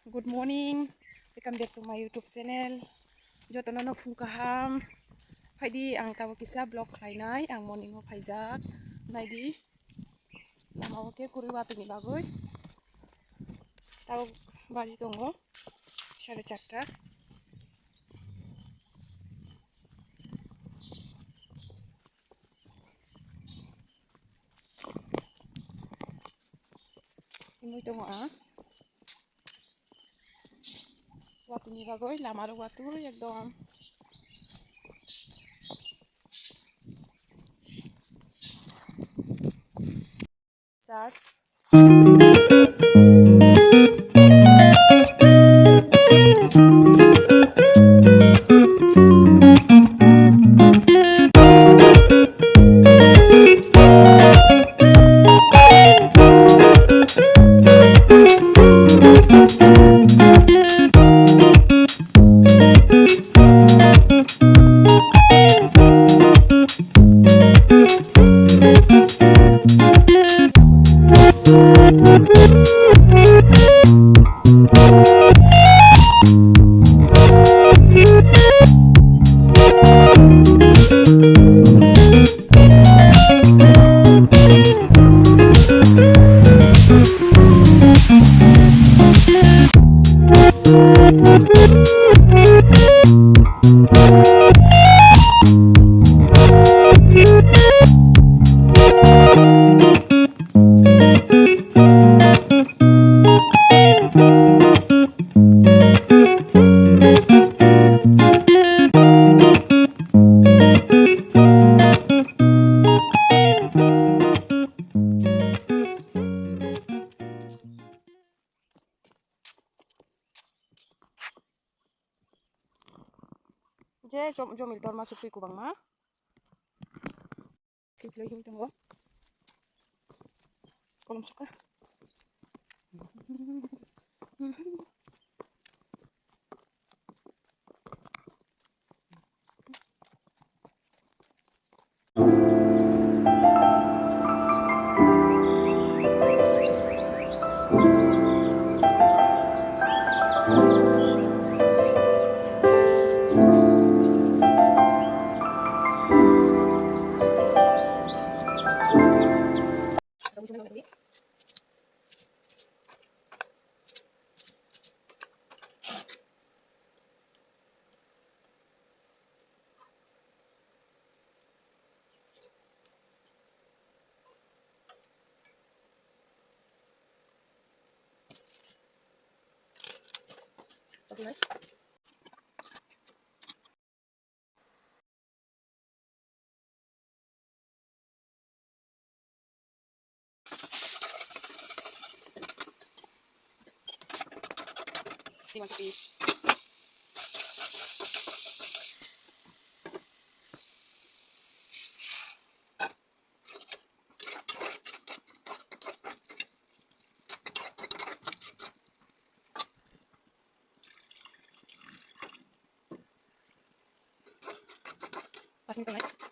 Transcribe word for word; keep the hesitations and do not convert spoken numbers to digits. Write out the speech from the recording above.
Good morning, welcome back to my YouTube channel. Jotono no phung kaham. Phaidi ang tabo kisa vlog khlainai, ang morning o phaijak. Naidi, lama o khe kwrwi watwi ni bagwi. Tabo baji tongo sare charta. Wngwi tongo ang. Watwi ni bagwi lama rok watwi ekdom. Church. Je jom-, jomil torma sukwi kwbangma. Kiplai him tongo. Kolom suka. Pas minit tongnai.